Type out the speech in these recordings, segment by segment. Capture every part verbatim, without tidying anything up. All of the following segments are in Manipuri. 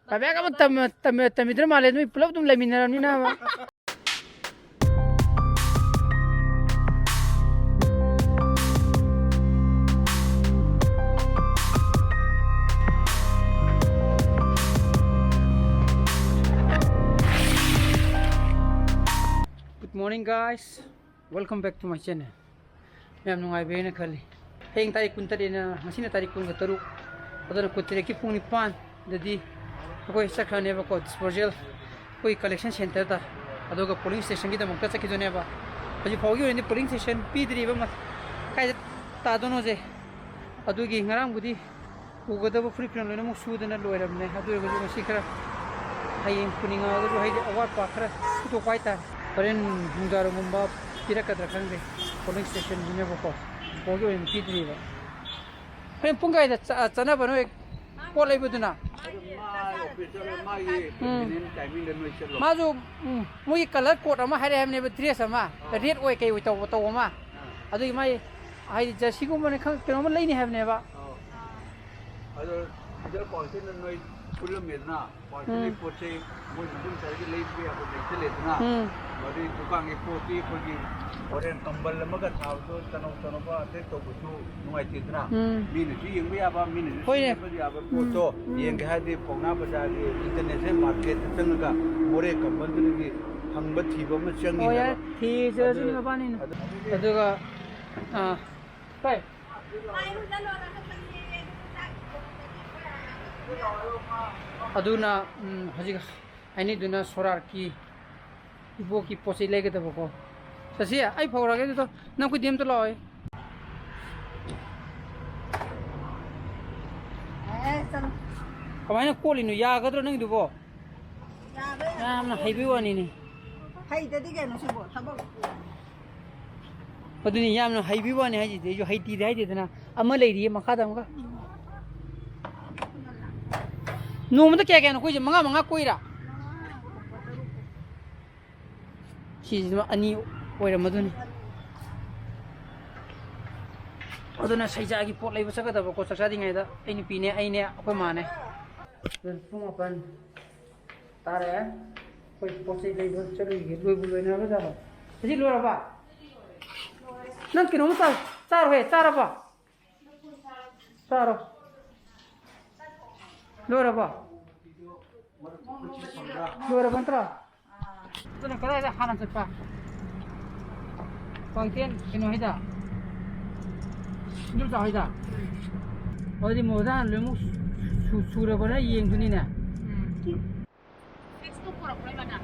ꯄꯥꯏꯕꯦꯛ ꯑꯃ ꯇꯝ-, ꯇꯝ-, ꯇꯝꯃꯤꯗ꯭ꯔ ꯃꯥꯜꯂꯦ, ꯅꯣꯏ ꯄꯨꯂꯞ ꯑꯗꯨꯝ ꯂꯩꯃꯤꯟꯅꯔꯕꯅꯤꯅ꯫ Good morning, guys. Welcome back to my channel. ꯌꯥꯝ ꯅꯨꯡꯉꯥꯏꯕ꯭ꯔꯦꯅ ꯈꯜꯂꯤ꯫ ꯍꯌꯦꯡ ꯇꯥꯔꯤꯛ ꯀꯨꯟꯇꯔꯦꯠꯅ, ꯉꯁꯤꯅ ꯇꯥꯔꯤꯛ ꯀꯨꯟꯒ ꯇꯔꯨꯛ, ꯑꯗꯨꯅ ꯀꯨꯟꯇꯔꯦꯠꯀꯤ ꯄꯨꯡ ꯅꯤꯄꯥꯟꯗꯗꯤ ꯑꯩꯈꯣꯏ ꯆꯠꯈ꯭ꯔꯅꯦꯕꯀꯣ, ꯗꯤꯁꯄꯣꯖꯦꯜ ꯑꯩꯈꯣꯏ ꯀꯂꯦꯛꯁꯟ ꯁꯦꯟꯇꯔꯗ, ꯑꯗꯨꯒ ꯄꯣꯂꯤꯡ ꯁ꯭ꯇꯦꯁꯟꯒꯤꯗꯃꯛꯇ ꯆꯠꯈꯤꯗꯣꯏꯅꯦꯕ꯫ ꯍꯧꯖꯤꯛ ꯐꯥꯎꯒꯤ ꯑꯣꯏꯅꯗꯤ ꯄꯣꯂꯤꯡ ꯁ꯭ꯇꯦꯁꯟ ꯄꯤꯗ꯭ꯔꯤꯕ, ꯃ-, ꯀꯥꯏꯗ ꯇꯥꯗꯣꯏꯅꯣꯁꯦ꯫ ꯑꯗꯨꯒꯤ ꯉꯔꯥꯡꯕꯨꯗꯤ ꯄꯨꯒꯗꯕ ꯐꯨꯔꯤꯠ ꯐꯤꯔꯣꯜ ꯂꯣꯏꯅꯃꯛ ꯁꯨꯗꯅ ꯂꯣꯏꯔꯕꯅꯦ꯫ ꯑꯗꯨ ꯑꯣꯏꯔꯒꯁꯨ ꯉꯁꯤ ꯈꯔ, ꯍꯌꯦꯡ ꯄꯨꯅꯤꯡꯉꯛꯑꯒꯁꯨ ꯍꯥꯏꯗꯤ ꯑꯋꯥꯠꯄ ꯈꯔ ꯁꯨꯗꯣꯛꯄ ꯍꯥꯏꯇꯥꯔꯦ꯫ ꯍꯣꯔꯦꯟ ꯅꯨꯡꯗꯥꯡꯋꯥꯏꯔꯝꯒꯨꯝꯕ ꯄꯤꯔꯛꯀꯗ꯭ꯔꯥ ꯈꯪꯗꯦ꯫ ꯄꯣꯂꯤꯡ ꯁ꯭ꯇꯦꯁꯟꯁꯤꯅꯦꯕꯀꯣ꯫ ꯍꯧꯖꯤꯛ ꯐꯥꯎꯒꯤ ꯑꯣꯏꯅ ꯄꯤꯗ꯭ꯔꯤꯕ꯫ ꯍꯣꯔꯦꯟ ꯄꯨꯡ ꯀꯌꯥꯗ ꯆ-, ꯆꯠꯅꯕꯅꯣ ꯍꯦꯛ ꯄꯣꯠ ꯂꯩꯕꯗꯨꯅ? ꯑꯗꯨ ꯃꯥ ꯑꯣꯐꯤꯁ ꯆꯠꯂꯣ, ꯃꯥꯒꯤ ꯎꯝ꯫ ꯀꯟꯚꯤꯅꯤꯌꯦꯟ ꯇꯥꯏꯃꯤꯡꯗ ꯅꯣꯏ ꯆꯠꯂꯣ꯫ ꯃꯥꯁꯨ, ꯎꯝ, ꯃꯣꯏꯒꯤ ꯀꯂꯔ ꯀꯣꯠ ꯑꯃ ꯍꯥꯏꯔꯛꯑꯦ ꯍꯥꯏꯕꯅꯦꯕ, ꯗ꯭ꯔꯦꯁ ꯑꯃ, ꯑꯥ꯫ ꯔꯦꯗ ꯑꯣꯏ ꯀꯩ ꯑꯣꯏ ꯇꯧꯕ, ꯇꯧꯕ ꯑꯃ꯫ ꯑꯥ꯫ ꯑꯗꯨꯒꯤ ꯃꯥꯏ ꯍꯥꯏꯗꯤ ꯖꯔꯁꯤꯒꯨꯝꯕꯅꯤ ꯈꯪ-, ꯀꯩꯅꯣꯝꯃ ꯂꯩꯅꯤ ꯍꯥꯏꯕꯅꯦꯕ꯫ ꯑꯥ꯫ ꯑꯗꯣ ꯁꯤꯗ ꯀ꯭ꯋꯥꯀꯩꯊꯦꯜꯗ ꯅꯣꯏ ꯄꯨꯜꯂꯝꯃꯦꯗꯅ, ꯀ꯭ꯋꯥꯀꯩꯊꯦꯜꯒꯤ ꯎꯝ꯫ ꯄꯣꯠ ꯆꯩ ꯃꯣꯏ ꯃꯅꯨꯡ ꯆꯪꯉꯒ ꯂꯩꯕ ꯌꯥꯕ ꯂꯩꯇ ꯂꯩꯗꯅ, ꯎꯝ꯫ ꯃꯗꯨꯏ ꯗꯨꯀꯥꯟꯒꯤ ꯄꯣꯠꯇꯤ ꯑꯩꯈꯣꯏꯒꯤ ꯍꯣꯔꯦꯟ ꯀꯝꯕꯜ ꯑꯃꯒ ꯊꯥꯕꯗꯣ ꯆꯅꯧ ꯆꯅꯧꯕ ꯑꯇꯩ ꯇꯧꯕꯁꯨ ꯅꯨꯡꯉꯥꯏꯇꯦꯗꯅ꯫ ꯎꯝ꯫ ꯃꯤꯅꯁꯨ ꯌꯦꯡꯕ ꯌꯥꯕ, ꯃꯤꯅꯁꯨ ꯍꯣꯏꯅꯦ꯫ ꯁꯤꯖꯤꯟꯅꯕ ꯌꯥꯕ ꯎꯝ꯫ ꯄꯣꯠꯇꯣ ꯎꯝ꯫ ꯌꯦꯡꯒꯦ ꯍꯥꯏꯔꯗꯤ ꯄꯥꯎꯅꯥ ꯕꯖꯥꯔꯒꯤ ꯏꯟꯇꯔꯅꯦꯁꯅꯦꯜ ꯃꯥꯔꯀꯦꯠꯇ ꯆꯪꯉꯒ ꯃꯣꯔꯦ ꯀꯝꯕꯜꯗꯨꯗꯒꯤ ꯍꯪꯕ ꯊꯤꯕ ꯑꯃ ꯆꯪꯉꯤ ꯑꯣ, ꯌꯥꯔꯦ꯫ ꯍꯥꯏꯕ꯫ ꯊꯤꯔꯁꯤꯅꯦ ꯑꯗꯨ, ꯃꯕꯥꯅꯤꯅ꯫ ꯑꯗꯨ ꯑꯗꯨꯒ, ꯑꯥ, ꯍꯣꯏ꯫ ꯑꯗꯨꯅ, ꯎꯝ, ꯍꯧꯖꯤꯛ ꯍꯥꯏꯅꯩꯗꯨꯅ ꯁꯣꯔꯥꯠꯀꯤ ꯏꯕꯣꯛꯀꯤ ꯄꯣꯠ ꯆꯩ ꯂꯩꯒꯗꯕꯀꯣ꯫ ꯆꯠꯁꯤ, ꯑꯩ ꯐꯧꯔꯒꯦ ꯑꯗꯨꯗꯣ꯫ ꯅꯪ ꯑꯩꯈꯣꯏꯗꯤ ꯑꯝꯇ ꯂꯥꯛꯑꯣ꯫ ꯑꯦ, ꯆꯠꯂꯣ꯫ ꯀꯃꯥꯏꯅ ꯀꯣꯠꯂꯤꯅꯣ? ꯌꯥꯒꯗ꯭ꯔꯣ ꯅꯪꯒꯤꯗꯨꯕꯣ? ꯌꯥꯕ꯭ꯔꯥ? ꯌꯥꯝꯅ ꯍꯩꯕꯩ ꯋꯥꯅꯤꯅꯦ꯫ ꯍꯩꯇꯗꯤ ꯀꯩꯅꯣ ꯁꯤꯕꯣ? ꯊꯕꯛ꯫ ꯑꯗꯨꯅꯤ, ꯌꯥꯝꯅ ꯍꯩꯕꯩ ꯋꯥꯅꯤ ꯍꯥꯏꯁꯤꯗꯤ, ꯑꯩꯁꯨ ꯍꯩꯇꯦꯗꯤ ꯍꯥꯏꯗꯦꯗꯅ꯫ ꯑꯃ ꯂꯩꯔꯤꯌꯦ ꯃꯈꯥꯗ ꯑꯃꯒ꯫ ꯅꯣꯡꯃꯗ ꯀꯌꯥ ꯀꯌꯥꯅꯣ ꯀꯣꯏꯁꯦ? ꯃꯉꯥ ꯃꯉꯥ ꯀꯣꯏꯔꯥ? ꯁꯤꯁꯤꯃ ꯑꯅꯤ ꯑꯣꯏꯔꯝꯃꯗꯣꯏꯅꯤ꯫ ꯑꯗꯨꯅ ꯁꯩꯖꯥꯒꯤ ꯄꯣꯠ ꯂꯩꯕ ꯆꯠꯀꯗꯕꯀꯣ, ꯆꯥꯛ ꯆꯥꯗ꯭ꯔꯤꯉꯩꯗ ꯑꯩ ꯅꯨꯄꯤꯅꯦ, ꯑꯩꯅꯦ, ꯑꯩꯈꯣꯏ ꯃꯥꯅꯦ꯫ ꯄꯨꯡ ꯃꯥꯄꯟ ꯇꯥꯔꯦ꯫ ꯑꯩꯈꯣꯏ ꯄꯣꯠ ꯆꯩ ꯂꯩꯕ ꯆꯠꯂꯨꯏꯒꯦ꯫ ꯂꯣꯏꯕꯨ ꯂꯣꯏꯅꯔꯕ ꯖꯥꯠꯂꯣ? ꯍꯧꯖꯤꯛ ꯂꯣꯏꯔꯕ? ꯅꯪ ꯀꯩꯅꯣꯝ ꯆꯥꯎ꯫ ꯆꯥꯔꯣꯍꯦ꯫ ꯆꯥꯔꯕꯣ? ꯆꯥꯔꯣ꯫ ꯂꯣꯏꯔꯕꯣ? ꯂꯣꯏꯔꯕ ꯅꯠꯇ꯭ꯔꯣ? ꯑꯗꯨꯅ ꯀꯗꯥꯏꯗ ꯍꯥꯟꯅ ꯆꯠꯄ? ꯀ꯭ꯋꯥꯀꯩꯊꯦꯜ ꯀꯩꯅꯣ ꯍꯣꯏꯗ? ꯏꯟꯗꯣꯝꯆꯥ ꯍꯣꯏꯗ? ꯑꯗꯨꯗꯤ ꯃꯣꯏꯗ ꯍꯥꯟꯅ ꯂꯣꯏꯅꯃꯛ ꯁꯨ-, ꯁꯨꯔꯕꯅ ꯌꯦꯡꯗꯨꯅꯤꯅꯦ꯫ ꯎꯝ꯫ ꯇꯦꯛꯁꯕꯨꯛ ꯄꯨꯔꯛꯄ꯭ꯔꯣ ꯏꯃꯥꯅ?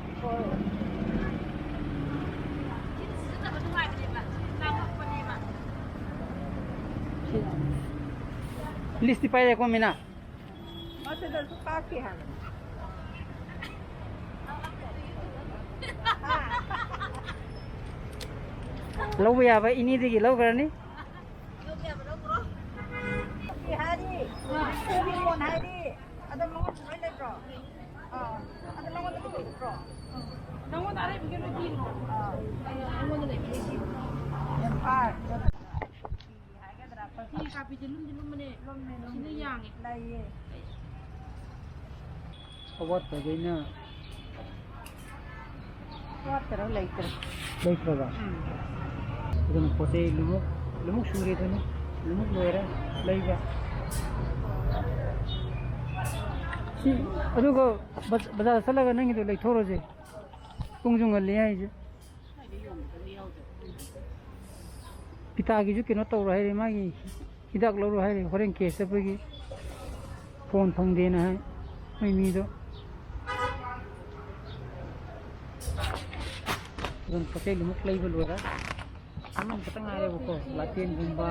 ꯁꯤ ꯁꯤꯖꯤꯟꯅꯕ ꯅꯨꯡꯉꯥꯏꯕꯅꯦꯕ, ꯁꯤ ꯆꯥꯝꯃꯛꯄꯅꯦꯕ꯫ ꯂꯤꯁꯇꯤ ꯄꯥꯏꯔꯦꯀꯣ, ꯃꯤꯅꯥ? ꯃꯁꯤꯗꯁꯨ ꯀꯥꯞꯈꯤ ꯍꯥꯏꯕꯅꯤ꯫ ꯂꯧꯕ ꯌꯥꯕ ꯏꯅꯤꯗꯒꯤ ꯂꯧꯈ꯭ꯔꯅꯤ꯫ ꯀꯥꯞꯈꯤ ꯍꯥꯏꯔꯤ꯫ ꯀꯣꯟ ꯍꯥꯏꯔꯤ꯫ ꯑꯗꯣ ꯃꯉꯣꯟꯗ ꯂꯣꯏ ꯂꯩꯕ꯭ꯔꯣ? ꯑꯥ꯫ ꯑꯗꯣ ꯅꯉꯣꯟꯗ ꯂꯣꯏ ꯂꯩꯕ꯭ꯔꯣ? ꯅꯉꯣꯟꯗ ꯑꯔꯩꯕꯒꯤ ꯂꯣꯏ ꯄꯤꯈ꯭ꯔꯣ? ꯑꯥ꯫ ꯑꯩꯉꯣꯟꯗ ꯂꯩꯕ ꯂꯣꯏ ꯄꯤꯈ꯭ꯔꯣ꯫ ꯌꯥꯝ ꯐꯔꯦ꯫ ꯐꯤ ꯀꯥꯞꯄꯤꯁꯦ ꯂꯨꯝꯗꯤ ꯂꯨꯝꯕꯅꯦ꯫ ꯂꯨꯝꯃꯦ, ꯂꯨꯝꯃꯦ꯫ ꯁꯤꯅ ꯌꯥꯡꯉꯦ꯫ ꯂꯩꯌꯦ꯫ ꯑꯋꯥꯠꯄꯈꯩꯅ ꯋꯥꯠꯇ꯭ꯔ ꯂꯩꯇ꯭ꯔꯦ꯫ ꯂꯩꯇ꯭ꯔꯕ? ꯎꯝ꯫ ꯑꯗꯨꯅ ꯄꯣꯠ ꯆꯩ ꯂꯨꯃꯨꯛ, ꯂꯨꯃꯨꯛ ꯁꯨꯔꯦꯗꯨꯅꯤ, ꯂꯨꯃꯨꯛ ꯂꯣꯏꯔꯦ ꯂꯩꯕ꯫ ꯁꯤ, ꯑꯗꯨꯒ ꯕꯖ-, ꯕꯖꯥꯔ ꯆꯠꯂꯒ ꯅꯪꯒꯤꯗꯣ ꯂꯩꯊꯣꯛꯎꯔꯁꯦ꯫ ꯄꯨꯡꯁꯨ ꯉꯜꯂꯤ ꯍꯥꯏꯁꯦ꯫ ꯄꯤꯇꯥꯒꯤꯁꯨ ꯀꯩꯅꯣ ꯇꯧꯔꯣ ꯍꯥꯏꯔꯦ, ꯃꯥꯒꯤ ꯍꯤꯗꯥꯛ ꯂꯧꯔꯣ ꯍꯥꯏꯔꯦ, ꯍꯣꯔꯦꯟ ꯀꯦꯁ ꯆꯠꯄꯒꯤ ꯐꯣꯟ ꯐꯪꯗꯦꯅ ꯍꯥꯏ ꯃꯣꯏ ꯃꯤꯗꯣ꯫ ꯑꯗꯨꯝ ꯄꯣꯠ ꯆꯩ ꯑꯃꯨꯛ ꯂꯩꯕ ꯂꯣꯏꯔꯦ꯫ ꯑꯃꯅꯤ ꯈꯛꯇ ꯉꯥꯏꯔꯦꯕꯀꯣ, ꯂꯥꯇꯦꯟꯒꯨꯝꯕ,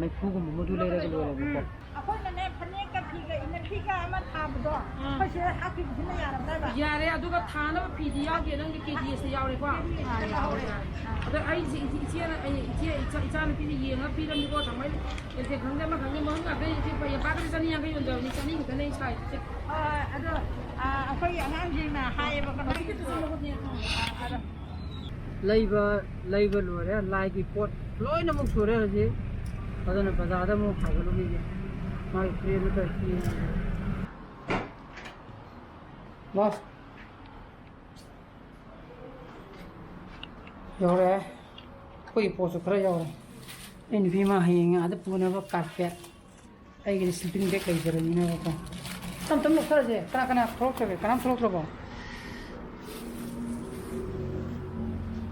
ꯃꯩꯐꯨꯒꯨꯝꯕ ꯃꯗꯨ ꯂꯩꯔꯒ ꯂꯣꯏꯔꯦꯕꯀꯣ꯫ ꯑꯩꯈꯣꯏꯅꯅꯦ, ꯐꯅꯦꯛꯀ ꯐꯤꯒ ꯏꯟꯅꯐꯤꯒ ꯑꯃ ꯊꯥꯕꯗꯣ, ꯑꯥ꯫ ꯑꯩꯈꯣꯏ ꯁꯤꯗ ꯍꯥꯞꯈꯤꯕꯁꯤꯅ ꯌꯥꯔꯕ꯭ꯔꯕ? ꯌꯥꯔꯦ, ꯑꯗꯨꯒ ꯊꯥꯅꯕ ꯐꯤꯗꯤ ꯌꯥꯎꯗꯦ, ꯅꯪꯒꯤ ꯀꯦ ꯖꯤ ꯑꯁꯤꯗ ꯌꯥꯎꯔꯦꯀꯣ? ꯀꯦ ꯖꯤ ꯑꯁꯤꯗ ꯌꯥꯎꯔꯦ꯫ ꯑꯗ ꯑꯩꯁꯦ ꯏꯆꯦ-, ꯏꯆꯦꯅ, ꯑꯩ ꯏꯆꯦ, ꯏꯆꯥ-, ꯏꯆꯥꯅꯨꯄꯤꯅ ꯌꯦꯡꯉ ꯄꯤꯔꯝꯅꯤꯀꯣ, ꯊꯥꯡꯃꯩ ꯀꯩꯊꯦꯜ ꯈꯪꯗꯦ, ꯑꯃ ꯈꯪꯗꯦ, ꯃꯃꯤꯡ ꯉꯥꯛꯇ ꯏꯆꯦ ꯄꯩꯌꯥ ꯄꯥꯛꯀꯗꯤ ꯆꯅꯤ ꯌꯥꯡꯈꯩ ꯌꯣꯟꯖꯕꯅꯤ, ꯆꯅꯤ ꯈꯛꯇꯅꯦ ꯑꯩ ꯁꯥꯏꯁꯦ꯫ ꯍꯣꯏ, ꯍꯣꯏ, ꯑꯗꯣ, ꯑ, ꯑꯩꯈꯣꯏꯒꯤ ꯑꯉꯥꯡꯁꯤꯡꯅ ꯍꯥꯏꯌꯦꯕꯀꯣ, ꯍꯧꯖꯤꯛꯀꯤꯗꯨꯁꯨ ꯂꯧꯕꯅꯦ, ꯑ, ꯑꯗꯣ꯫ ꯂꯩꯕ, ꯂꯩꯕ ꯂꯣꯏꯔꯦ, ꯂꯥꯏꯒꯤ ꯄꯣꯠ ꯂꯣꯏꯅꯃꯛ ꯁꯨꯔꯦ ꯍꯧꯖꯤꯛ꯫ ꯑꯗꯨꯅ ꯕꯖꯥꯔꯗ ꯑꯃꯨꯛ ꯍꯥꯏꯒꯠꯂꯨꯈꯤꯒꯦ꯫ ꯃꯥꯒꯤ ꯐꯨꯔꯤꯠ ꯑꯃꯠꯇ ꯌꯦꯡꯉꯒꯦ꯫ ꯕꯣꯁ꯫ ꯌꯧꯔꯛꯑꯦ꯫ ꯑꯩꯈꯣꯏꯒꯤ ꯄꯣꯠꯁꯨ ꯈꯔ ꯌꯧꯔꯦ꯫ ꯑꯩ ꯅꯨꯄꯤ ꯑꯃ ꯍꯌꯦꯡ ꯑꯥꯗ ꯄꯨꯅꯕ ꯀꯥꯔꯄꯦꯠ꯫ ꯑꯩꯒꯤꯗꯤ ꯁ꯭ꯂꯤꯄꯤꯡ ꯕꯦꯒ ꯂꯩꯖꯔꯕꯅꯤꯅꯕꯀꯣ꯫ ꯇꯞ ꯇꯞꯅ ꯂꯧꯊꯔꯁꯦ꯫ ꯀꯅꯥ ꯀꯅꯥ ꯊꯣꯛꯂꯛꯇ꯭ꯔꯒꯦ? ꯀꯅꯥꯝ ꯊꯣꯛꯂꯛꯇ꯭ꯔꯕꯣ?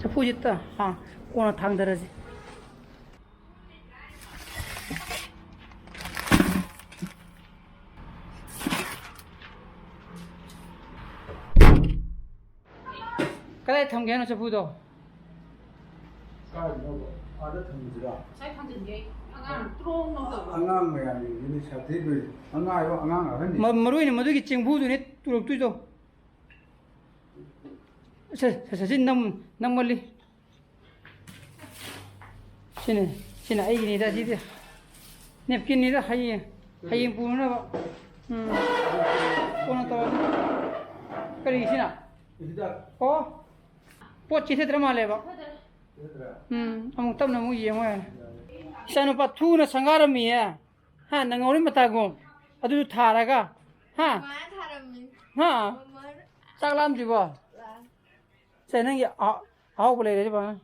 ꯆꯐꯨꯁꯤ ꯇ-, ꯑꯥ, ꯀꯣꯟꯅ ꯊꯥꯡꯗꯔꯁꯤ꯫ ꯀꯗꯥꯏ ꯊꯝꯒꯦ ꯍꯥꯏꯅꯣ ꯆꯐꯨꯗꯣ? ꯀꯥꯏꯗꯅꯣꯕ? ꯑꯥꯗ ꯊꯝꯁꯤꯔꯥ? ꯉꯁꯥꯏ ꯊꯥꯡꯖꯤꯟꯒꯦ ꯑꯩ꯫ ꯑꯉꯥꯡ ꯇ꯭ꯔꯣꯡ ꯂꯧ ꯇꯧꯕ꯫ ꯑꯉꯥꯡ ꯃꯌꯥꯝꯁꯤꯡꯁꯤꯅ ꯁꯥꯊꯤꯗꯣꯏꯁꯦ꯫ ꯑꯉꯥꯡ ꯍꯥꯏꯕ ꯑꯉꯥꯡ ꯑꯍꯟꯅꯤ꯫ ꯃ-, ꯃꯔꯨ ꯑꯣꯏꯅ ꯃꯗꯨꯒꯤ ꯆꯦꯡꯕꯨꯗꯨꯅꯦ ꯇꯨꯔꯛꯇꯣꯏꯗꯣ꯫ ꯁꯦ, ꯁꯦ, ꯁꯦ, ꯁꯤ ꯅꯝ-, ꯅꯝꯃꯜꯂꯤ꯫ ꯁꯤꯅꯦ, ꯁꯤꯅ ꯑꯩꯒꯤꯅꯤꯗ, ꯁꯤꯗꯤ꯫ ꯅꯦꯞꯀꯤꯟꯅꯤꯗ, ꯍꯌꯦꯡ, ꯍꯌꯦꯡ ꯄꯨꯅꯅꯕ꯫ ꯎꯝ꯫ ꯀꯣꯟꯅ ꯇꯧꯔꯒꯦ꯫ ꯀꯔꯤꯒꯤꯁꯤꯅ? ꯍꯤꯗꯥꯛ꯫ ꯑꯣ꯫ ꯄꯣꯠ ꯆꯤꯊꯗ꯭ꯔ ꯃꯥꯜꯂꯦꯕ꯫ ꯆꯤꯊꯗ꯭ꯔꯦ꯫ ꯎꯝ, ꯑꯃꯨꯛ ꯇꯞꯅ ꯑꯃꯨꯛ ꯌꯦꯡꯉꯣ ꯌꯥꯔꯦ꯫ ꯏꯆꯥꯅꯨꯄꯥ ꯊꯨꯅ ꯁꯪꯒꯥꯔꯝꯃꯤꯌꯦ꯫ ꯍꯥ, ꯅꯪꯍꯧꯔꯤ ꯃꯇꯥꯒꯨꯝ꯫ ꯑꯗꯨꯁꯨ ꯊꯥꯔꯒ꯫ ꯍꯥ? ꯃꯃꯥꯅ ꯊꯥꯔꯝꯃꯤꯅꯤ꯫ ꯍꯥ? ꯃꯃꯥꯅ꯫ ꯆꯥꯛ ꯂꯥꯝꯗ꯭ꯔꯤꯕꯣ? ꯂꯥꯝ꯫ ꯁꯦ, ꯅꯪꯒꯤ ꯑꯍꯥ-, ꯑꯍꯥꯎꯕ ꯂꯩꯔꯦ, ꯁꯤ ꯐꯖꯅ꯫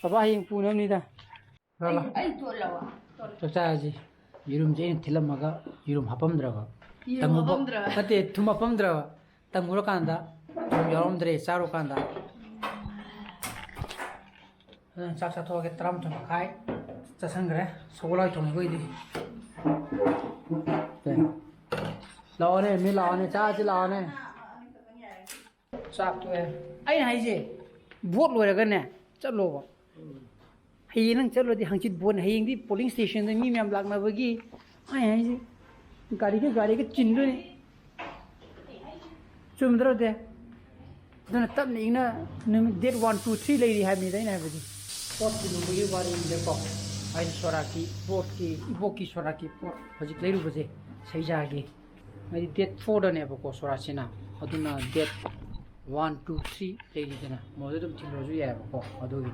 ꯕꯕꯥ ꯍꯌꯦꯡ ꯄꯨꯅꯕꯅꯤꯗ꯫ ꯂꯥ, ꯂꯥ꯫ ꯑꯩ, ꯑꯩ ꯇꯣꯠꯂꯕ? ꯇꯣꯠꯂꯦ꯫ ꯆꯥꯛ ꯆꯥꯔꯁꯤ꯫ ꯌꯦꯔꯨꯝꯁꯦ ꯑꯩꯅ ꯊꯤꯜꯂꯝꯃꯒ ꯌꯦꯔꯨꯝ ꯍꯥꯞꯄꯝꯗ꯭ꯔꯕ꯫ ꯌꯦꯔꯨꯝ ꯇꯪꯉꯨꯕ-, ꯍꯥꯞꯄꯝꯗ꯭ꯔꯕ? ꯅꯠꯇꯦ, ꯊꯨꯝ ꯍꯥꯞꯄꯝꯗ꯭ꯔꯕ꯫ ꯇꯪꯉꯨꯔꯀꯥꯟꯗ ꯊꯨꯝ ꯌꯥꯎꯔꯝꯗ꯭ꯔꯦ, ꯆꯥꯔꯨꯀꯥꯟꯗ꯫ ꯑꯗꯨꯅ ꯆꯥꯛ ꯆꯥꯊꯣꯛꯑꯒꯦ, ꯇꯔꯥꯃꯥꯊꯣꯏ ꯃꯈꯥꯏ ꯆꯠꯁꯟꯈ꯭ꯔꯦ꯫ ꯁꯒꯣꯜ ꯍꯋꯥꯏ ꯊꯣꯡꯕꯈꯩꯗꯤ꯫ ꯂꯥꯛꯑꯣꯅꯦ, ꯃꯤ ꯂꯥꯛꯑꯣꯅꯦ, ꯆꯥꯁꯤ ꯂꯥꯛꯑꯣꯅꯦ꯫ ꯆꯥꯛ ꯇꯣꯛꯑꯦ꯫ ꯑꯩꯅ ꯍꯥꯏꯁꯦ, ꯚꯣꯠ ꯂꯣꯏꯔꯒꯅꯦ, ꯆꯠꯂꯣꯕ꯫ ꯍꯌꯦꯡ ꯅꯪ ꯆꯠꯂꯗꯤ ꯍꯪꯆꯤꯠ ꯚꯣꯠꯅꯤ꯫ ꯍꯌꯦꯡꯗꯤ polling stationꯗ ꯃꯤ ꯃꯌꯥꯝ ꯂꯥꯛꯅꯕꯒꯤ, ꯑꯩ ꯍꯥꯏꯁꯦ, ꯒꯥꯔꯤꯒ ꯒꯥꯔꯤꯒ ꯆꯤꯟꯗꯣꯏꯅꯤ꯫ ꯆꯨꯝꯗ꯭ꯔꯣ ꯗꯦ? ꯑꯗꯨꯅ ꯇꯞꯅ ꯏꯪꯅ ꯅꯨꯃꯤꯠ date one, two, three ꯂꯩꯔꯤ ꯍꯥꯏꯕꯅꯤꯗ ꯑꯩꯅ ꯍꯥꯏꯕꯗꯤ꯫ ꯄꯣꯠ ꯊꯤꯜꯂꯨꯕꯒꯤ ꯋꯥꯔꯤꯅꯤꯗꯀꯣ꯫ ꯑꯩꯅ ꯁꯣꯔꯥꯠꯀꯤ ꯄꯣꯠꯀꯤ, ꯏꯕꯣꯛꯀꯤ ꯁꯣꯔꯥꯠꯀꯤ ꯄꯣꯠ ꯍꯧꯖꯤꯛ ꯂꯩꯔꯨꯕꯁꯦ, ꯁꯩꯖꯥꯒꯤ꯫ ꯍꯥꯏꯗꯤ date fourꯗꯅꯦꯕꯀꯣ ꯁꯣꯔꯥꯠꯁꯤꯅ꯫ ꯑꯗꯨꯅ date one, two, three ꯂꯩꯔꯤꯗꯅ, ꯃꯣꯏꯗ ꯑꯗꯨꯝ ꯊꯤꯜꯂꯨꯔꯁꯨ ꯌꯥꯏꯑꯕꯀꯣ, ꯑꯗꯨꯒꯤ꯫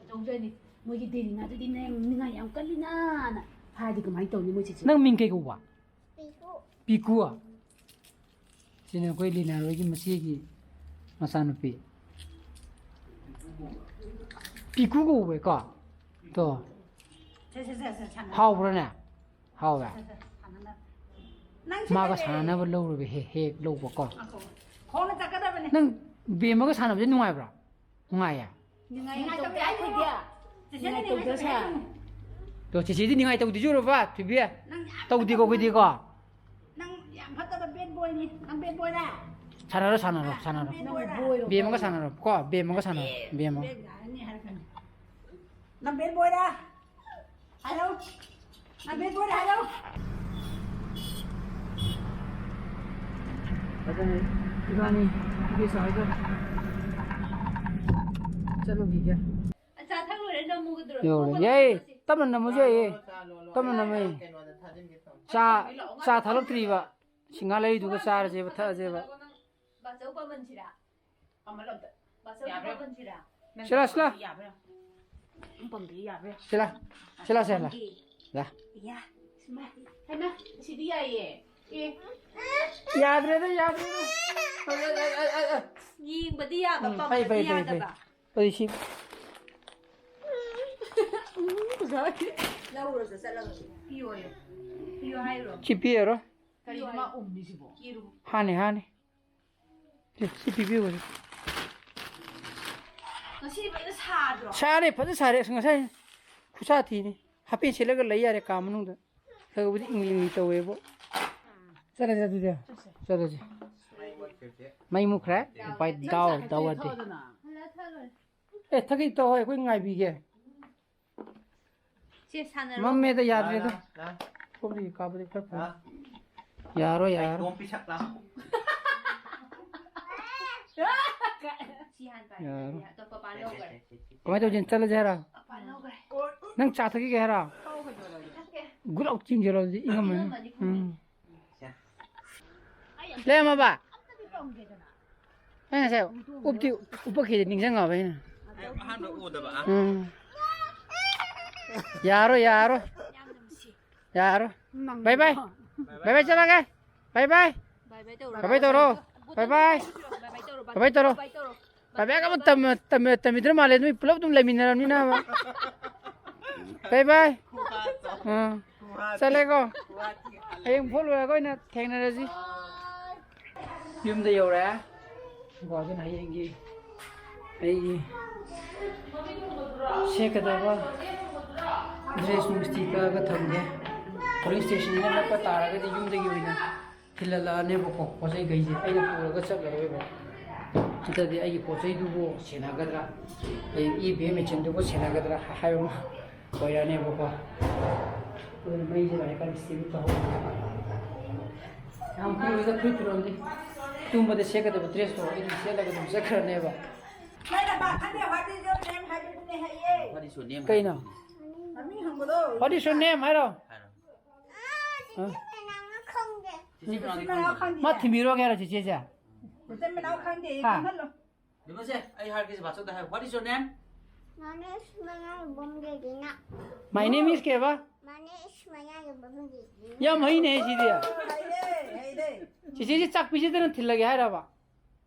ꯇꯧꯖꯅꯤ꯫ ꯃꯣꯏꯒꯤ ꯗꯦꯂꯤꯅꯥꯗꯨꯗꯤ ꯅꯪ ꯅꯤꯡꯉꯥꯏ ꯌꯥꯝ ꯀꯜꯂꯤꯅ ꯍꯥꯏꯗꯤ ꯀꯃꯥꯏꯅ ꯇꯧꯅꯤ ꯃꯣꯏ ꯆꯤꯆꯦ? ꯅꯪ ꯃꯤꯡ ꯀꯩ ꯀꯧꯕ? ꯄꯤꯡꯀꯨ꯫ ꯄꯤꯀꯨ꯫ ꯁꯤꯅ ꯑꯩꯈꯣꯏ ꯂꯤꯅꯥꯔꯣꯏꯒꯤ ꯃꯆꯦꯒꯤ ꯃꯆꯥꯅꯨꯄꯤ꯫ ꯄꯤꯀꯨ ꯀꯧꯕꯩꯀꯣ꯫ ꯇꯣ꯫ ꯁꯦ, ꯁꯦ, ꯁꯦ, ꯁꯦ, ꯁꯥꯟꯅ-, ꯍꯥꯎꯕ꯭ꯔꯥꯅꯦ? ꯍꯥꯎꯋꯦ꯫ ꯁꯦ, ꯁꯦ, ꯁꯥꯟꯅꯅꯕ꯫ ꯅꯪ ꯁꯤ ꯃꯥꯒ ꯀꯩꯗꯧꯔꯤ? ꯁꯥꯟꯅꯅꯕ ꯂꯧꯔꯨꯕ ꯍꯦꯛ ꯍꯦꯛ ꯂꯧꯕꯀꯣ꯫ ꯉꯥꯏꯈꯣ꯫ ꯈꯣꯡꯅ ꯆꯠꯀꯗꯕꯅꯦ꯫ ꯅꯪ ꯕꯦꯝꯃꯒ ꯁꯥꯟꯅꯕꯁꯦ ꯅꯨꯡꯉꯥꯏꯕ꯭ꯔꯥ? ꯅꯨꯡꯉꯥꯏꯌꯦ꯫ ꯅꯤꯡꯉꯥꯏ ꯅꯤꯡꯉꯥꯏ ꯇꯧꯗꯦ ꯇꯧꯗꯦ ꯍꯥꯏ ꯍꯥꯏꯈꯣ꯫ ꯊꯣꯏꯕꯤ꯫ ꯆꯦꯆꯦꯅ ꯅꯤꯡꯉꯥꯏ ꯅꯤꯡꯉꯥꯏ ꯇꯧꯗꯦ ꯇꯧꯗꯦ ꯍꯥꯏꯈꯣ꯫ ꯍꯥꯏꯈꯣ꯫ ꯇꯣ, ꯆꯦꯆꯦꯗꯤ ꯅꯤꯡꯉꯥꯏ ꯇꯧꯗꯣꯏꯁꯨ ꯎꯔꯕ, ꯊꯣꯏꯕꯤ? ꯅꯪ ꯌꯥꯝ ꯇꯧꯗꯦꯀꯣ, ꯐꯠꯇꯕ ꯑꯩꯈꯣꯏꯗꯤꯀꯣ꯫ ꯅꯪ ꯌꯥꯝ ꯐꯠꯇꯕ bad boyꯅꯤ꯫ ꯅꯪ bad boyꯔꯥ? ꯁꯥꯟꯅꯔꯣ, ꯁꯥꯟꯅꯔꯣ, ꯍꯥ? ꯁꯥꯟꯅꯔꯣ꯫ ꯅꯪ bad boyꯔꯣ? ꯕꯦꯝꯃꯒ ꯁꯥꯟꯅꯔꯣ ꯀꯣ, ꯕꯦꯝꯃꯒ ꯁꯥꯟꯅꯔꯣ, ꯑꯦ, ꯕꯦꯝꯃ꯫ Bad ꯌꯥꯔꯅꯤ ꯍꯥꯏꯔꯛꯀꯅꯤ꯫ ꯅꯪ bad boyꯔꯥ? ꯍꯥꯏꯔꯣ꯫ ꯅꯪ bad boyꯔꯥ ꯍꯥꯏꯔꯣ꯫ ꯑꯗꯨꯅꯤ ꯏꯕꯥꯅꯤ ꯏꯕꯦꯆꯥ ꯍꯣꯏꯒ ꯆꯠꯂꯨꯈꯤꯒꯦ꯫ ꯆꯥ ꯊꯛ ꯂꯣꯏꯔꯦ, ꯅꯝꯃꯨꯒꯗ꯭ꯔꯣ? ꯌꯧꯔꯦ꯫ ꯌꯥꯏꯌꯦ꯫ ꯇꯞꯅ ꯅꯝꯃꯁꯨ ꯌꯥꯏꯌꯦ꯫ ꯇꯞꯅ ꯅꯝꯃ ꯌꯥꯏꯌꯦ꯫ ꯀꯩꯅꯣꯗ ꯊꯥꯖꯤꯟꯒꯦ ꯇꯧꯅꯤ꯫ ꯆꯥ, ꯆꯥ ꯊꯥꯂꯛꯇ꯭ꯔꯤꯕ꯫ ꯁꯤꯡꯍꯥ ꯂꯩꯔꯤꯗꯨꯒ ꯆꯥꯔꯁꯦꯕ, ꯊꯛꯑꯁꯦꯕ꯫ ꯕꯥꯆꯧ ꯄꯥꯃꯟꯁꯤꯔꯥ? ꯕꯥꯆꯧ ꯌꯥꯕ꯭ꯔꯥ? ꯄꯥꯃꯟꯁꯤꯔꯥ? ꯁꯤꯂꯥ, ꯁꯤꯂꯥ꯫ ꯌꯥꯕ꯭ꯔꯥ? ꯅꯪ ꯄꯥꯝꯕꯤ ꯌꯥꯕ꯭ꯔꯥ? ꯁꯤꯂꯥ꯫ ꯁꯤꯂꯥ, ꯁꯤꯂꯥ꯫ ꯄꯥꯝꯕꯤ꯫ ꯂꯥ꯫ ꯌꯥ꯫ ꯁꯨꯃꯥꯏ꯫ ꯍꯩꯃꯥ, ꯁꯤꯗꯤ ꯌꯥꯏꯌꯦ꯫ ꯑꯦ꯫ ꯌꯥꯗ꯭ꯔꯦꯗ, ꯌꯥꯗ꯭ꯔꯦꯗ꯫ ꯑ, ꯑ, ꯑ, ꯑ, ꯑ꯫ ꯌꯦꯡꯕꯗꯤ ꯌꯥꯕ, ꯎꯝ, ꯐꯩ, ꯄꯥꯝꯕꯗꯤ ꯐꯩ, ꯐꯩ, ꯐꯩ꯫ ꯌꯥꯗꯕ꯫ ꯑꯗꯨꯗꯤ ꯁꯤ ꯂꯧꯔꯁꯨ ꯆꯠꯂꯒ ꯄꯤꯌꯣꯌꯣ꯫ ꯄꯤꯌꯣ ꯍꯥꯏꯔꯣ? ꯁꯤ ꯄꯤꯔꯔꯣꯏ꯫ ꯀꯔꯤꯅꯣ ꯃꯥ ꯎꯝꯃꯤꯁꯤꯕꯣ? ꯌꯦꯔꯨꯝ꯫ ꯍꯥꯟꯅꯤ, ꯍꯥꯟꯅꯤ꯫ ꯁꯤ, ꯁꯤ ꯄꯤꯕꯤꯌꯨ꯫ ꯉꯁꯤ ꯐꯖꯅ ꯁꯥꯗ꯭ꯔꯣ? ꯁꯥꯔꯦ, ꯐꯖꯅ ꯁꯥꯔꯦ꯫ ꯑꯁ, ꯉꯁꯥꯏ ꯈꯨꯠꯁꯥ ꯊꯤꯅꯤ꯫ ꯍꯥꯄꯦꯟ ꯁꯦꯠꯂꯒ ꯂꯩ ꯌꯥꯔꯦ ꯀꯥ ꯃꯅꯨꯡꯗ꯫ ꯈꯔꯕꯨꯗꯤ ꯏꯪꯂꯤ ꯏꯪꯂꯤ ꯇꯧꯋꯦꯕꯣ꯫ ꯆꯠꯂꯁꯦ ꯑꯗꯨꯗꯤ꯫ ꯆꯠꯂꯁꯦ꯫ ꯃꯩ ꯃꯨꯠꯈ꯭ꯔꯦ꯫ ꯎꯄꯥꯏ ꯗꯥꯎ, ꯗꯥꯎ ꯌꯥꯗꯦ꯫ ꯍꯜꯂ ꯊꯛꯑ ꯂꯣꯏꯔꯦ꯫ ꯑꯦ, ꯊꯛꯀꯤ ꯇꯧ, ꯑꯩꯈꯣꯏ ꯉꯥꯏꯕꯤꯒꯦ꯫ ꯁꯦ, ꯁꯥꯟꯅꯔꯣ꯫ ꯃꯝꯃꯦꯗ, ꯌꯥꯗ꯭ꯔꯦꯗ꯫ ꯂꯥ, ꯂꯥ, ꯂꯥ꯫ ꯁꯣꯝꯗꯒꯤ ꯀꯥꯕꯗꯤ ꯈꯔ ꯐꯔꯦ꯫ ꯂꯥ꯫ ꯌꯥꯔꯣꯏ, ꯌꯥꯔꯣꯏ꯫ ꯀꯩꯅꯣꯝ ꯄꯤꯁꯛ ꯂꯥ꯫ ꯁꯤ ꯍꯥꯟꯅ ꯄꯥꯏ꯫ ꯌꯥꯔꯣꯏ꯫ ꯑꯇꯣꯞꯄ ꯄꯥ ꯂꯧꯈ꯭ꯔꯦ꯫ ꯀꯃꯥꯏꯅ ꯇꯧꯁꯤ? ꯆꯠꯂꯁꯦ ꯍꯥꯏꯔꯣ? ꯄꯥ ꯂꯧꯈ꯭ꯔꯦ꯫ ꯅꯪ ꯆꯥ ꯊꯛꯈꯤꯒꯦ ꯍꯥꯏꯔꯣ? ꯊꯛꯀꯦ꯫ ꯒꯨꯠ ꯂꯥꯎ ꯆꯤꯡꯁꯤꯔꯣ ꯑꯗꯨꯗꯤ? ꯏꯪꯉꯝꯃꯅꯤ꯫ ꯏꯪꯉꯝꯃꯅꯤ꯫ ꯎꯝ꯫ ꯂꯩꯔꯝꯃꯕ? ꯑꯩ ꯉꯁꯥꯏ ꯎꯞꯇꯤ ꯎꯞꯄꯛꯈꯤꯗꯦ, ꯅꯤꯡꯁꯤꯡꯉꯕ ꯑꯩꯅ꯫ ꯑꯩ ꯑꯍꯥꯟꯕ ꯎꯗꯕ, ꯑ? ꯎꯝ꯫ ꯌꯥꯔꯣꯏ, ꯌꯥꯔꯣꯏ꯫ ꯌꯥꯔꯣꯏ꯫ ꯕꯥꯏ ꯕꯥꯏ꯫ ꯕꯥꯏ ꯕꯥꯏ ꯆꯠꯂꯒꯦ꯫ ꯕꯥꯏ ꯕꯥꯏ꯫ ꯕꯥꯏ ꯕꯥꯏ ꯇꯧꯔꯣ꯫ ꯕꯥꯏ ꯕꯥꯏ ꯇꯧꯔꯣ꯫ ꯕꯥꯏ ꯕꯥꯏ꯫ ꯕꯥꯏ ꯕꯥꯏ ꯇꯧꯔꯣ꯫ ꯕꯥꯏ ꯕꯥꯏ ꯇꯧꯔꯣ꯫ ꯕꯥꯏ ꯕꯥꯏ ꯑꯃ ꯇꯝ-, ꯇꯝ-, ꯇꯝꯕꯤꯗ꯭ꯔ ꯃꯥꯜꯂꯦ, ꯅꯣꯏ ꯄꯨꯂꯞ ꯑꯗꯨꯝ ꯂꯩꯃꯤꯟꯅꯔꯕꯅꯤꯅ꯫ ꯕꯥꯏ ꯕꯥꯏ꯫ ꯑꯥ꯫ ꯆꯠꯂꯦꯀꯣ꯫ ꯍꯌꯦꯡ ꯐꯣꯠ ꯂꯣꯏꯔꯒ ꯑꯣꯏꯅ ꯊꯦꯡꯅꯔꯁꯤ꯫ ꯌꯨꯝꯗ ꯌꯧꯔꯦ꯫ ꯀꯣ, ꯑꯗꯨꯅ ꯍꯌꯦꯡꯒꯤ ꯑꯩꯒꯤ ꯁꯦꯠꯀꯗꯕ dress ꯅꯨꯡ ꯏꯁꯇꯤ ꯀꯛꯑꯒ ꯊꯝꯒꯦ꯫ Polling stationꯁꯤꯅ ꯅꯛꯄ ꯇꯥꯔꯒꯗꯤ ꯌꯨꯝꯗꯒꯤ ꯑꯣꯏꯅ ꯊꯤꯜꯍꯜꯂꯛꯑꯅꯦꯕꯀꯣ, ꯄꯣꯠ ꯆꯩꯈꯩꯁꯦ ꯑꯩꯅ ꯄꯨꯔꯒ ꯆꯠꯂꯔꯣꯏꯕ꯫ ꯅꯠꯇ꯭ꯔꯗꯤ ꯑꯩꯒꯤ ꯄꯣꯠ ꯆꯩꯗꯨꯕꯨ ꯁꯦꯟꯅꯒꯗ꯭ꯔꯥ, ꯑꯩ ꯏ ꯚꯤ ꯑꯦꯝ ꯃꯦꯆꯤꯟꯗꯨꯕꯨ ꯁꯦꯟꯅꯒꯗ꯭ꯔꯥ ꯍꯥꯏꯕ ꯑꯃ ꯑꯣꯏꯔꯛꯑꯅꯦꯕꯀꯣ꯫ ꯑꯗꯨꯅ ꯃꯩꯁꯦ ꯂꯥꯛꯑꯦ, ꯀꯟꯅ ꯏꯁꯇꯤꯜ ꯇꯧꯍꯧꯕ꯫ ꯌꯥꯝ ꯀꯨꯏꯔꯣꯏꯗ ꯐꯨꯔꯤꯠ ꯐꯤꯔꯣꯜꯗꯤ꯫ ꯇꯨꯝꯕꯗ ꯁꯦꯠꯀꯗꯕ dressꯇꯣ ꯑꯩ ꯑꯗꯨꯝ ꯁꯦꯠꯂꯒ ꯑꯗꯨꯝ ꯆꯠꯈ꯭ꯔꯅꯦꯕ꯫ ꯅꯪꯅ ꯄꯥꯈꯠꯂꯦ, what is your name ꯍꯥꯏꯕꯗꯨꯅꯦ ꯍꯥꯏꯌꯦ꯫ What is your name? ꯀꯩꯅꯣ? ꯃꯃꯤꯡ ꯍꯪꯕꯗꯣ꯫ What is your name ꯍꯥꯏꯔꯣ? ꯍꯥꯏꯔꯣ꯫ ꯑ? ꯈꯪꯗꯦ꯫ ꯆꯤꯆꯦ ꯃꯅꯥꯎꯗꯤ ꯃꯆꯤꯟ ꯃꯅꯥꯎ ꯈꯪꯗꯦ꯫ ꯈꯪꯗꯦ꯫ ꯃꯥ ꯊꯤꯟꯕꯤꯔꯣꯒꯦ ꯍꯥꯏꯔꯣ, ꯆꯤꯆꯦꯁꯦ? ꯃꯆꯤꯟ ꯃꯅꯥꯎ ꯈꯪꯗꯦ, ꯍꯥ? ꯈꯪꯍꯜꯂꯣ꯫ ꯕꯦꯝꯃꯁꯦ, ꯑꯩ ꯍꯥꯏꯔꯛꯀꯦꯁꯦ, ꯕꯥꯆꯧꯗ ꯍꯥꯏꯌꯨ꯫ What is your name? My name is ꯃꯌꯥꯏ ꯕꯣꯝꯗꯦꯕꯤꯅ꯫ My name is ꯀꯩꯕ? My name is ꯃꯌꯥꯏ ꯕꯣꯝꯗꯦꯕꯤꯅ꯫ ꯌꯥꯝ ꯍꯩꯅꯦ ꯁꯤꯗꯤ꯫ ꯍꯩꯔꯦ, ꯍꯩꯔꯦ꯫ ꯆꯤꯆꯦꯁꯦ ꯆꯥꯛ ꯄꯤꯖꯗꯅ ꯊꯤꯜꯂꯒꯦ ꯍꯥꯏꯔꯕ?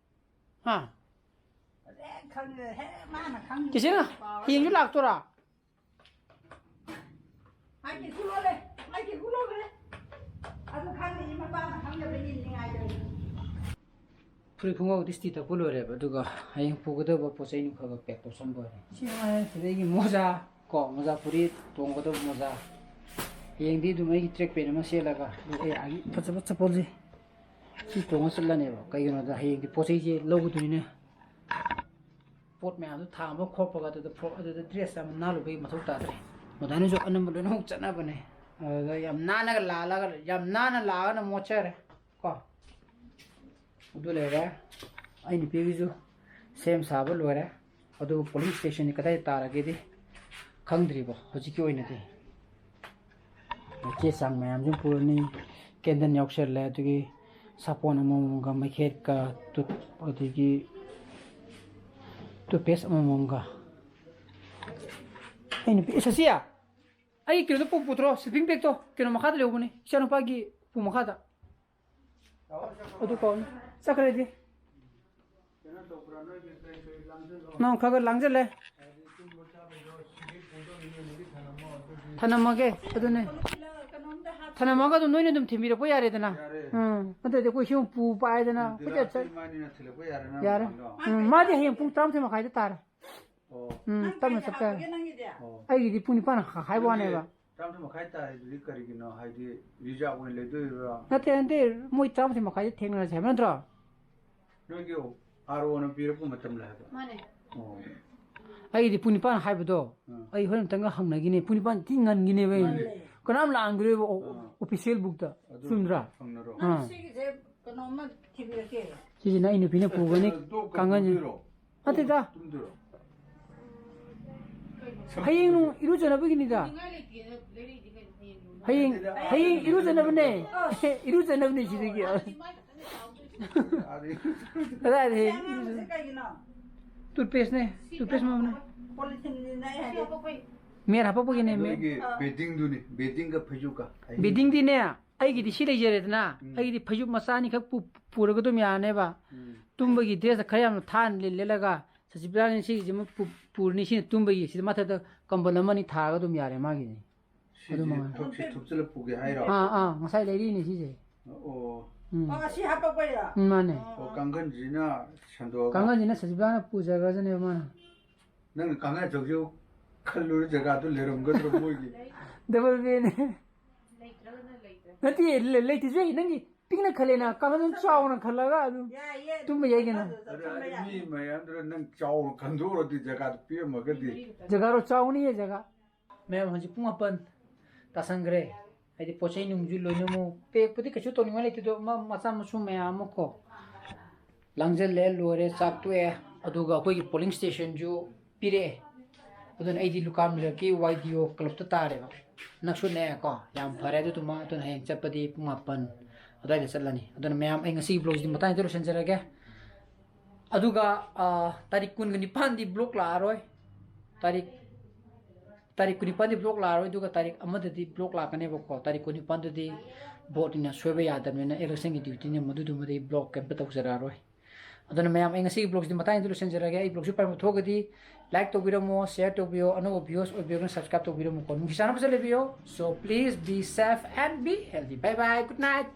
ꯍꯥ? ꯍꯦꯛ ꯈꯪꯉꯦ, ꯍꯦꯛ ꯃꯥꯅ ꯈꯪꯉꯦ꯫ ꯆꯤꯆꯦꯅ ꯍꯌꯦꯡꯁꯨ ꯂꯥꯛꯇꯣꯏꯔꯥ? ꯃꯥꯏꯀꯤ ꯀꯨꯂꯣꯂꯦ, ꯃꯥꯏꯀꯤ ꯀꯨꯂꯣꯂꯦ꯫ ꯑꯗꯨ ꯈꯪꯗꯦ, ꯃꯄꯥꯅ ꯈꯪꯗꯕ ꯏꯟꯅꯤꯡꯉꯥꯏꯗꯣ꯫ ꯐꯨꯔꯤꯠ ꯈꯣꯡꯒ꯭ꯔꯥꯎꯗꯤ ꯏꯁꯇꯤ ꯇꯛꯄ ꯂꯣꯏꯔꯦꯕ, ꯑꯗꯨꯒ ꯍꯌꯦꯡ ꯄꯨꯒꯗꯕ ꯄꯣꯠ ꯆꯩ ꯅꯨꯡ ꯈꯔ ꯈꯔ pack ꯇꯧꯁꯟꯕ ꯑꯣꯏꯔꯦ꯫ ꯁꯤ ꯃꯉꯥꯏꯔꯦ, ꯁꯤꯗꯒꯤ ꯃꯣꯖꯥ ꯀꯣ, ꯃꯣꯖꯥ ꯐꯨꯔꯤꯠ ꯇꯣꯡꯒꯗꯕ ꯃꯣꯖꯥ꯫ ꯍꯌꯦꯡꯗꯤ ꯑꯗꯨꯝ ꯑꯩꯒꯤ track pant ꯑꯃ ꯁꯦꯠꯂꯒ, ꯑꯗꯨꯒ ꯑꯩ ꯑꯥꯒꯤ ꯐꯖꯕ ꯆꯄꯜꯁꯦ ꯁꯤ ꯇꯣꯡꯉ ꯆꯠꯂꯅꯦꯕ꯫ ꯀꯩꯒꯤꯅꯣꯗ ꯍꯌꯦꯡꯗꯤ ꯄꯣꯠ ꯆꯩꯁꯦ ꯂꯧꯒꯗꯣꯏꯅꯤꯅ꯫ ꯄꯣꯠ ꯃꯌꯥꯝꯗꯣ ꯊꯥꯡꯕ ꯈꯣꯠꯄꯒ ꯑꯗꯨꯗ ꯐ꯭ꯂꯣ-, ꯑꯗꯨꯗ dress ꯑꯃ ꯅꯥꯜꯂꯨꯕꯒꯤ ꯃꯊꯧ ꯇꯥꯗ꯭ꯔꯦ꯫ ꯃꯗꯥꯅꯤꯁꯨ ꯑꯅꯝꯕ ꯂꯣꯏꯅꯃꯛ ꯆꯠꯅꯕꯅꯦ꯫ ꯑꯗꯨꯗ ꯌꯥꯝ ꯅꯥꯟꯅꯒ ꯂꯥꯜꯂꯒ, ꯌꯥꯝ ꯅꯥꯟꯅ ꯂꯥꯛꯑꯒꯅ ꯃꯣꯠꯆꯔꯦ ꯀꯣ꯫ ꯑꯗꯨ ꯂꯩꯔꯦ꯫ ꯑꯩ ꯅꯨꯄꯤꯒꯤꯁꯨ ꯁꯦꯝ ꯁꯥꯕ ꯂꯣꯏꯔꯦ꯫ ꯑꯗꯨꯕꯨ polling stationꯁꯤ ꯀꯗꯥꯏ ꯇꯥꯔꯒꯦꯗꯤ ꯈꯪꯗ꯭ꯔꯤꯕ ꯍꯧꯖꯤꯛꯀꯤ ꯑꯣꯏꯅꯗꯤ꯫ ꯆꯦ ꯆꯥꯡ ꯃꯌꯥꯝꯁꯨ ꯄꯨꯔꯅꯤ꯫ Candle ꯌꯥꯎꯁꯜꯂꯦ, ꯑꯗꯨꯒꯤ ꯁꯥꯄꯣꯟ ꯑꯃꯃꯝꯒ, ꯃꯩꯈꯦꯠꯀ, ꯇꯨꯠ-, ꯑꯗꯒꯤ toothpaste ꯑꯃꯃꯝꯒ꯫ ꯑꯩ ꯅꯨꯄꯤ, ꯑꯦ, ꯁꯁꯤꯌꯥ, ꯑꯩ ꯀꯩꯅꯣꯗꯣ ꯄꯨ-, ꯄꯨꯊꯣꯔꯛꯑꯣ, sleeping bagꯇꯣ ꯀꯩꯅꯣ ꯃꯈꯥꯗ ꯂꯩꯍꯧꯕꯅꯤ, ꯏꯆꯥꯅꯨꯄꯥꯒꯤ ꯎꯄꯨ ꯃꯈꯥꯗ꯫ ꯑꯗꯨ ꯀꯧꯅꯤ꯫ ꯆꯠꯈ꯭ꯔꯗꯤ꯫ ꯅꯪ ꯈꯔ ꯈꯔ ꯂꯥꯡꯁꯤꯜꯂꯦ꯫ ꯊꯅꯝꯃꯒꯦ꯫ ꯑꯗꯨꯅꯦ꯫ ꯊꯅꯝꯃꯒ ꯑꯗꯨꯝ ꯅꯣꯏꯅ ꯑꯗꯨꯝ ꯊꯤꯟꯕꯤꯔꯛꯄ ꯌꯥꯔꯦꯗꯅ꯫ ꯎꯝ, ꯅꯠꯇ꯭ꯔꯗꯤ ꯑꯩꯈꯣꯏ ꯁꯤ ꯑꯃꯨꯛ ꯄꯨ ꯄꯥꯏꯗꯅ꯫ ꯌꯥꯔꯦ꯫ ꯎꯝ, ꯃꯥꯗꯤ ꯍꯌꯦꯡ ꯄꯨꯡ ꯇꯔꯥꯃꯥꯊꯣꯏ ꯃꯈꯥꯏꯗ ꯇꯥꯔꯦ꯫ ꯎꯝ, ꯇꯞꯅ ꯆꯠꯄ ꯌꯥꯔꯦ꯫ ꯑꯩꯒꯤꯗꯤ ꯄꯨꯡ ꯅꯤꯄꯥꯟ ꯍꯥꯏꯕ ꯋꯥꯅꯦꯕ꯫ ꯇꯔꯥꯃꯥꯊꯣꯏ ꯃꯈꯥꯏ ꯇꯥꯔꯤꯗꯨꯗꯤ ꯀꯔꯤꯒꯤꯅꯣ? ꯍꯥꯏꯗꯤ ꯔꯤꯖꯥꯕ ꯑꯣꯏꯅ ꯂꯩꯗꯣꯏꯔꯣ? ꯅꯠꯇꯦ, ꯅꯠꯇꯦ, ꯃꯣꯏ ꯇꯔꯥꯃꯥꯊꯣꯏ ꯃꯈꯥꯏꯗ ꯊꯦꯡꯅꯔꯁꯦ ꯍꯥꯏꯕ ꯅꯠꯇ꯭ꯔꯣ? ꯅꯣꯏꯒꯤ ꯑꯥꯔ ꯑꯣꯅ ꯄꯤꯔꯛꯄ ꯃꯇꯝ ꯂꯩ ꯍꯥꯏꯕ? ꯃꯥꯅꯦ꯫ ꯑꯣ꯫ ꯑꯩꯒꯤꯗꯤ ꯄꯨꯡ ꯅꯤꯄꯥꯟ ꯍꯥꯏꯕꯗꯣ, ꯑꯥ꯫ ꯑꯩ ꯍꯣꯔꯦꯟ ꯑꯝꯇꯪꯒ ꯍꯪꯅꯈꯤꯅꯦ꯫ ꯄꯨꯡ ꯅꯤꯄꯥꯟ ꯊꯤ ꯉꯟꯒꯤꯅꯦꯕ ꯑꯩ꯫ ꯃꯥꯅꯦ꯫ ꯀꯅꯥꯝ ꯂꯥꯛꯑꯝꯈꯤꯔꯣꯏꯕ ꯑꯣ-, ꯑꯥ꯫ ꯑꯣꯐꯤꯁꯤꯌꯦꯜ ꯕꯨꯛꯇ꯫ ꯑꯗꯨ ꯆꯨꯝꯗ꯭ꯔꯥ? ꯍꯪꯅꯔꯣ꯫ ꯑꯥ꯫ ꯁꯤꯒꯤꯁꯦ ꯀꯩꯅꯣꯝꯃ ꯊꯤꯕꯤꯔꯛꯀꯦ꯫ ꯁꯤꯁꯤꯅ ꯑꯩ ꯅꯨꯄꯤꯅ ꯄꯨꯒꯅꯤ, ꯀꯩꯅꯣ, ꯗꯣꯛꯀ ꯀꯥꯡꯒꯟꯁꯦ꯫ ꯄꯨꯗꯣꯏꯔꯣ? ꯅꯠꯇꯦꯗ꯫ ꯇꯨꯝꯗꯣꯏꯔꯣ? ꯍꯌꯦꯡ ꯅꯨꯡ ꯏꯔꯨꯖꯅꯕꯒꯤꯅꯤꯗ꯫ ꯍꯌꯦꯡ, ꯍꯌꯦꯡ ꯏꯔꯨꯖꯅꯕꯅꯦ꯫ ꯏꯔꯨꯖꯅꯕꯅꯦ ꯁꯤꯗꯒꯤ꯫ ꯑꯗꯩ ꯀꯗꯥꯏꯗꯒꯤ? ꯇꯨꯠꯄꯦꯁꯅꯦ, ꯇꯨꯠꯄꯦꯁ ꯃꯃꯜꯅꯦ꯫ ꯃꯦꯠ ꯍꯥꯄꯛꯄꯒꯤꯅꯦ, ꯃꯦꯠ꯫ ꯅꯣꯏꯒꯤ ꯕꯦꯗꯤꯡꯗꯨꯅꯤ, ꯕꯦꯗꯤꯡꯒ ꯐꯩꯖꯨꯞꯀ꯫ ꯕꯦꯗꯤꯡꯗꯤꯅꯦ, ꯑꯩꯒꯤꯗꯤ ꯁꯤ ꯂꯩꯖꯔꯦꯗꯅ, ꯎꯝ꯫ ꯑꯩꯒꯤꯗꯤ ꯐꯩꯖꯨꯞ ꯃꯆꯥ ꯑꯅꯤꯈꯛ ꯄꯨ-, ꯄꯨꯔꯒ ꯑꯗꯨꯝ ꯌꯥꯔꯅꯦꯕ꯫ ꯎꯝ꯫ ꯇꯨꯝꯕꯒꯤ ꯗ꯭ꯔꯦꯁꯇ ꯈꯔ ꯌꯥꯝꯅ ꯊꯥꯅ ꯂꯤꯠ-, ꯂꯤꯠꯂꯒ, ꯁꯆꯤꯕꯤꯂꯥꯅ ꯁꯤꯒꯤꯁꯤꯃ ꯄꯨ-, ꯄꯨꯔꯅꯤ, ꯁꯤꯅ ꯇꯨꯝꯕꯒꯤ, ꯁꯤꯗ ꯃꯊꯛꯇ ꯀꯝꯕꯜ ꯑꯃ ꯑꯅꯤ ꯊꯥꯔꯒ ꯑꯗꯨꯝ ꯌꯥꯔꯦ ꯃꯥꯒꯤꯗꯤ꯫ ꯁꯤꯁꯦ ꯑꯗꯨ ꯃꯉꯥꯏ꯫ ꯊꯨꯞꯁꯤ ꯊꯨꯞꯆꯜꯂ ꯄꯨꯒꯦ ꯍꯥꯏꯔꯣ? ꯑꯥ, ꯑꯥ, ꯉꯁꯥꯏ ꯂꯩꯔꯤꯅꯦ ꯁꯤꯁꯦ꯫ ꯑꯣ꯫ ꯎꯝ꯫ ꯑꯣ, ꯑꯁꯤ ꯍꯥꯄꯛꯄꯩꯔꯣ? ꯎꯝ, ꯃꯥꯅꯦ꯫ ꯑꯣ, ꯀꯥꯡꯈꯟꯁꯤꯅ ꯁꯟꯗꯣꯛꯑꯒ? ꯀꯥꯡꯈꯟꯁꯤꯅ ꯁꯆꯤꯕꯤꯂꯥꯅ ꯄꯨꯖꯈ꯭ꯔꯖꯅꯦꯕ ꯃꯥꯅ꯫ ꯅꯪꯅ ꯀꯥꯡꯈꯟ ꯑꯆꯧꯕꯁꯤ ꯈꯜꯂꯨꯔ ꯖꯒꯥꯗꯨ ꯂꯩꯔꯝꯒꯗ꯭ꯔꯣ ꯃꯣꯏꯒꯤ? ꯗꯕꯜ ꯕꯦꯗꯅꯦ꯫ ꯅꯠꯇꯦ, ꯂꯩ-, ꯂꯩꯇ꯭ꯔꯁꯨ ꯌꯥꯏ꯫ ꯅꯪꯒꯤ ꯄꯤꯛꯅ ꯈꯜꯂꯦꯅ, ꯀꯥꯡꯈꯟ ꯑꯗꯨꯝ ꯆꯥꯎꯅ ꯈꯜꯂꯒ ꯑꯗꯨꯝ ꯌꯥꯏꯌꯦ, ꯇꯨꯝꯕ ꯌꯥꯏ ꯀꯩꯅꯣ꯫ ꯑꯗꯨ ꯆꯠꯄ ꯌꯥꯏ꯫ ꯃꯤ ꯃꯌꯥꯝꯗꯨꯅ ꯅꯪ ꯆꯥꯎꯅ ꯈꯟꯗꯣꯛꯎꯔꯗꯤ ꯖꯒꯥꯗꯨ ꯄꯤꯔꯝꯃꯒꯗꯤ꯫ ꯖꯒꯥꯔꯣ? ꯆꯥꯎꯅꯤꯌꯦ ꯖꯒꯥ꯫ ꯃꯌꯥꯝ ꯍꯧꯖꯤꯛ ꯄꯨꯡ ꯃꯥꯄꯟ ꯇꯥꯁꯟꯈ꯭ꯔꯦ꯫ ꯍꯥꯏꯗꯤ ꯄꯣꯠ ꯆꯩ ꯅꯨꯡꯁꯨ ꯂꯣꯏꯅꯃꯛ ꯄꯦꯛꯄꯨꯗꯤ ꯀꯩꯁꯨ ꯇꯧꯅꯤꯡꯉꯥꯏ ꯂꯩꯇꯦ, ꯑꯗꯣ ꯃ-, ꯃꯆꯥ ꯃꯁꯨ ꯃꯌꯥꯝ ꯑꯃ ꯀꯣ ꯂꯥꯡꯁꯤꯜꯂꯦ, ꯂꯣꯏꯔꯦ, ꯆꯥꯛ ꯇꯣꯛꯑꯦ꯫ ꯑꯗꯨꯒ ꯑꯩꯈꯣꯏꯒꯤ ꯄꯣꯂꯤꯡ ꯁ꯭ꯇꯦꯁꯟꯁꯨ ꯄꯤꯔꯛꯑꯦ꯫ ꯑꯗꯨꯅ ꯑꯩꯗꯤ ꯂꯨꯀꯥꯝꯖꯔꯛꯀꯤ ꯋꯥꯏ ꯗꯤ ꯑꯣ ꯀ꯭ꯂꯕꯇ ꯇꯥꯔꯦꯕ꯫ ꯅꯛꯁꯨ ꯅꯛꯑꯦꯀꯣ, ꯌꯥꯝ ꯐꯔꯦ꯫ ꯑꯗꯨꯗꯨꯃ, ꯑꯗꯨꯅ ꯍꯌꯦꯡ ꯆꯠꯄꯗꯤ ꯄꯨꯡ ꯃꯥꯄꯟ ꯑꯗꯨꯋꯥꯏꯗ ꯆꯠꯂꯅꯤ꯫ ꯑꯗꯨꯅ ꯃꯌꯥꯝ, ꯑꯩ ꯉꯁꯤꯒꯤ ꯕ꯭ꯂꯣꯒꯁꯤꯗꯤ ꯃꯇꯥꯡꯁꯤꯗ ꯂꯣꯏꯁꯤꯟꯖꯔꯒꯦ꯫ ꯑꯗꯨꯒ, ꯑ, ꯇꯥꯔꯤꯛ ꯀꯨꯟꯒ ꯅꯤꯄꯥꯟꯗꯤ ꯕ꯭ꯂꯣꯛ ꯂꯥꯛꯑꯔꯣꯏ꯫ ꯇꯥꯔꯤꯛ, ꯇꯥꯔꯤꯛ ꯀꯨꯟꯅꯤꯄꯥꯟꯗꯤ ꯕ꯭ꯂꯣꯛ ꯂꯥꯛꯑꯔꯣꯏ, ꯑꯗꯨꯒ ꯇꯥꯔꯤꯛ ꯑꯃꯗꯗꯤ ꯕ꯭ꯂꯣꯛ ꯂꯥꯛꯀꯅꯦꯕꯀꯣ꯫ ꯇꯥꯔꯤꯛ ꯀꯨꯟꯅꯤꯄꯥꯟꯗꯗꯤ ꯕꯣꯠꯅꯤꯅ ꯁꯣꯏꯕ ꯌꯥꯗꯕꯅꯤꯅ, ꯏꯂꯦꯛꯁꯟꯒꯤ ꯗ꯭ꯌꯨꯇꯤꯅꯤ, ꯃꯗꯨꯗꯨꯃꯗꯤ ꯕ꯭ꯂꯣꯛ ꯀꯩꯝꯇ ꯇꯧꯖꯔꯛꯑꯔꯣꯏ꯫ ꯑꯗꯨꯅ ꯃꯌꯥꯝ, ꯑꯩ ꯉꯁꯤꯒꯤ ꯕ꯭ꯂꯣꯛꯁꯤꯗꯤ ꯃꯇꯥꯡꯁꯤꯗ ꯂꯣꯏꯁꯤꯟꯖꯔꯒꯦ꯫ ꯑꯩ ꯕ꯭ꯂꯣꯛꯁꯤ ꯄꯥꯝꯕ ꯊꯣꯛꯑꯒꯗꯤ ꯂꯥꯏꯛ ꯇꯧꯕꯤꯔꯝꯃꯣ, ꯁꯤꯌꯔ ꯇꯧꯕꯤꯌꯣ, ꯑꯅꯧꯕ ꯚ꯭ꯌꯨꯋꯔꯁ ꯑꯣꯏꯕꯤꯔꯒꯅ ꯁꯕꯁꯀ꯭ꯔꯥꯏꯕ ꯇꯧꯕꯤꯔꯝꯃꯨꯀꯣ꯫ ꯅꯨꯡꯁꯤ ꯆꯥꯟꯅꯕꯁꯦ ꯂꯩꯕꯤꯌꯣ꯫ So please be safe and be healthy. Bye bye, good night.